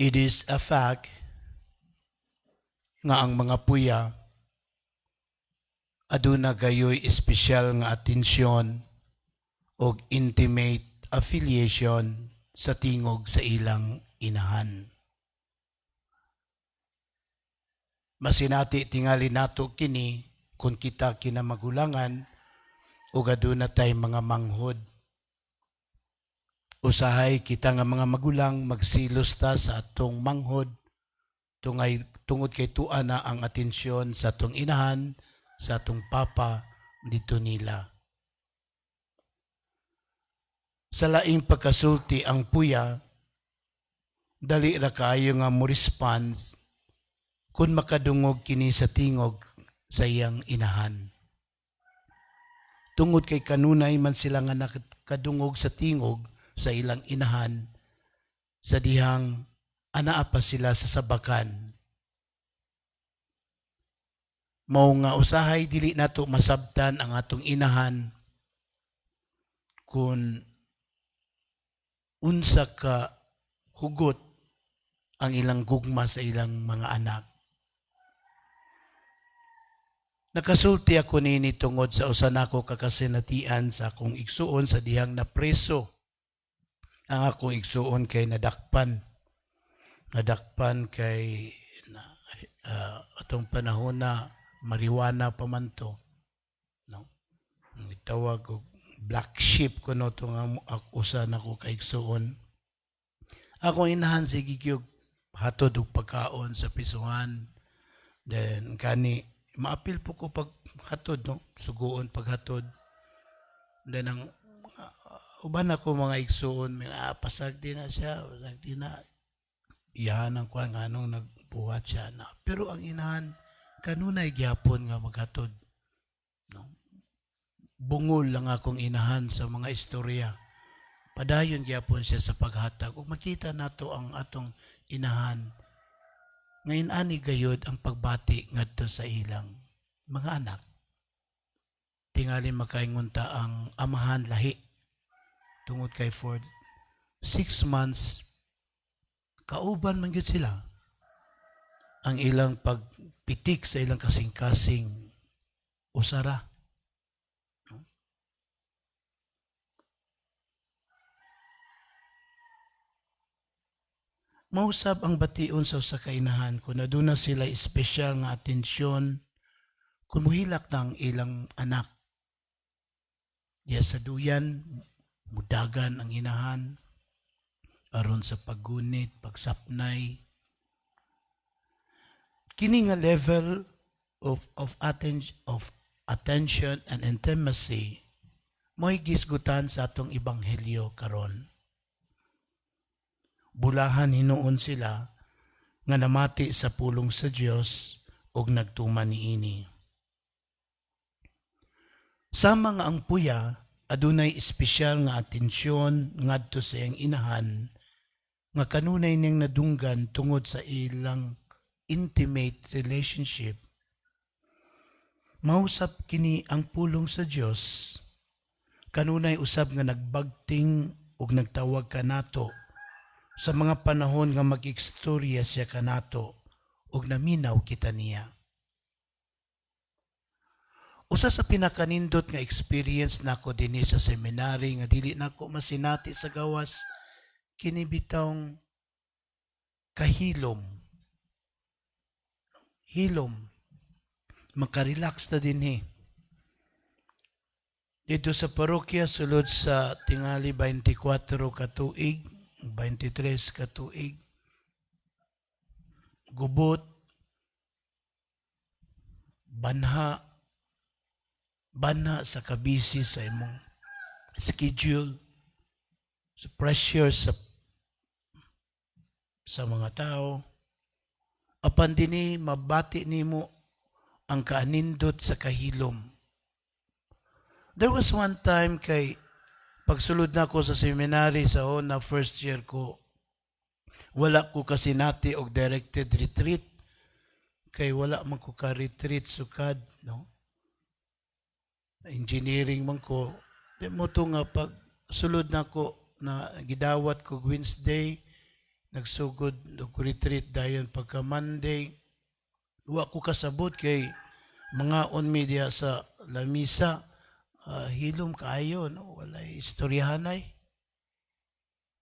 It is a fact nga ang mga puya aduna gayoy espesyal nga atensyon og intimate affiliation sa tingog sa ilang inahan. Masinati tingali nato kini kung kita kinamagulangan ug aduna tay mga manghod. Usahay kita nga mga magulang magsilos ta sa atong manghod tungay tungod kay tua na ang atensyon sa atong inahan, sa atong papa dito nila. Sa laing pagkasulti, ang puya dali ra kaayo nga mo response kung makadungog kini sa tingog sa iyang inahan. Tungod kay kanunay man sila nga nakadungog sa tingog sa ilang inahan sa dihang anaa pa sila sa sabakan. Mao nga usahay dili nato masabtan ang atong inahan kung unsa ka hugot ang ilang gugma sa ilang mga anak. Nakasulti ako nini tungod sa usa nako ka kasinatian sa akong igsuon sa dihang napreso. Ang akong igsuon kay nadakpan. Nadakpan kay na, atong panahon na marijuana pa man to. No? Ang itawag og black sheep kuno to nga usa nako ka igsuon. Akong inahan sige gyud hatod og pagkaon sa pisuhan. Then kani maapil po ko pag hatod, no, suguon paghatod. Then ang uban ako mga igsuon, mga pasag di na siya, pasag di na iyahan ang kuan, nganong nagbuhat siya na. Pero ang inahan kanunay gyapon nga maghatod, no. Bungol lang akong inahan sa mga istorya, padayon gyapon siya sa paghatag. Ug makita nato ang atong inahan ngayon ani gayod ang pagbati ngadto sa ilang mga anak. Tingali makaingon ta ang amahan lahi tungod kay for 6 months kauban man gyud sila. Ang ilang pagpitik sa ilang kasing-kasing usara. No? Mausab ang bation sa usa ka inahan kung aduna sila espesyal nga atensyon kung muhilak ng ilang anak. Diya sa duyan, mudagan ang inahan aron sa paggunit, pagsapnay. Kini nga level of attention and intimacy mo'y gisgutan sa atong ebanghelyo karon. Bulahan hinuon sila nga namati sa pulong sa Dios ug nagtuman niini. Sama nga ang puya adunay espesyal nga atensyon ngadto sa iyang inahan nga kanunay niyang nadunggan tungod sa ilang intimate relationship. Mausap kini ang pulong sa Dios kanunay usab nga nagbagting ug nagtawag kanato sa mga panahon nga mag-istorya siya kanato ug naminaw kita niya. Usa sa pinakanindot nga experience nako dinhi sa seminary nga dili nako masinati sa gawas kini bitawng kahilom. Hilom. Makarelax ta dinhi. Dito sa parokya sulod sa tingali 24 ka tuig, 23 ka tuig. Gubot, banha, banha sa kabisi sa imong schedule, sa pressure sa mga tao. Apan dinhi mabati nimo ang kaanindot sa kahilom. There was one time kay pagsulod na ako sa seminary sa una first year ko, wala ko kasinati og directed retreat kay wala man ko ka-retreat sukad, no? Engineering man ko. Di mo to nga pag sulod na ko na gidawat ko Wednesday, Nagsugod og retreat dayon pagka Monday. Wa ko kasabot kay mangaon mi diha sa lamisa, hilom kaayo, no? Walay istoryahanay.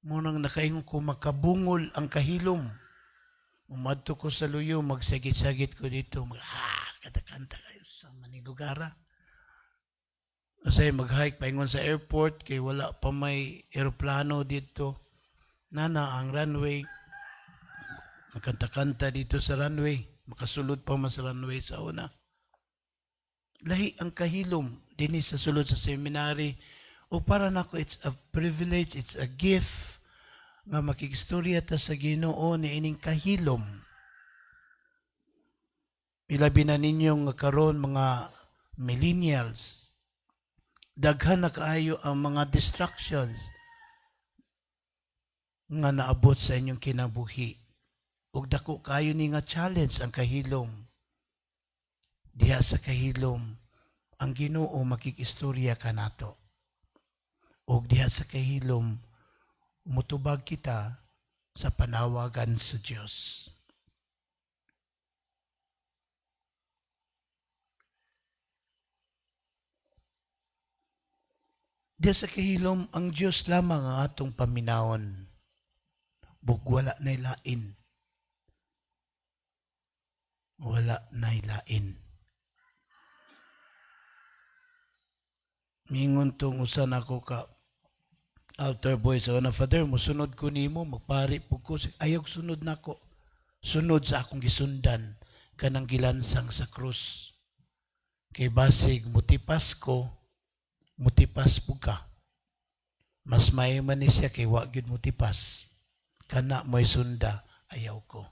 Mao nang nakaingon ko, makabungol ang kahilom. Umadto ko sa luyo, magsagit-sagit ko dito, mag kanta-kanta kayo sa manilugara. Kasi mag-hike paingon sa airport kay wala pa may eroplano dito. Nana ang runway. Magkanta-kanta dito sa runway. Makasulod pa man sa runway sa una. Lahi ang kahilom dinhi sa sulod sa seminary. O para nako, it's a privilege, it's a gift nga makigstorya ta sa Ginoo ni ining kahilom. Ilabi na ninyo nga karon mga millennials. Daghan na kaayo ang mga distractions nga naabot sa inyong kinabuhi. Ug dako kayo ni nga challenge ang kahilom. Diha sa kahilom, ang Ginoo makikistorya kanato. Ug diha sa kahilom, mutubag kita sa panawagan sa Dios. Diha sa kahilom, ang Dios lamang ang atong paminawon. Bug wala nay lain. Wala nay lain. Mingon tong usa nako ka altar boy sa una, "Father, musunod ko nimo, magpari pud ko." "Ayaw sunod nako. Sunod sa akong gisundan, kanang gilansang sa krus. Kay basig mutipas ko, mutipas pud ka. Mas maayo man ni siya kay wa gyud mutipas. Kana mo'y sunda, ayaw ko."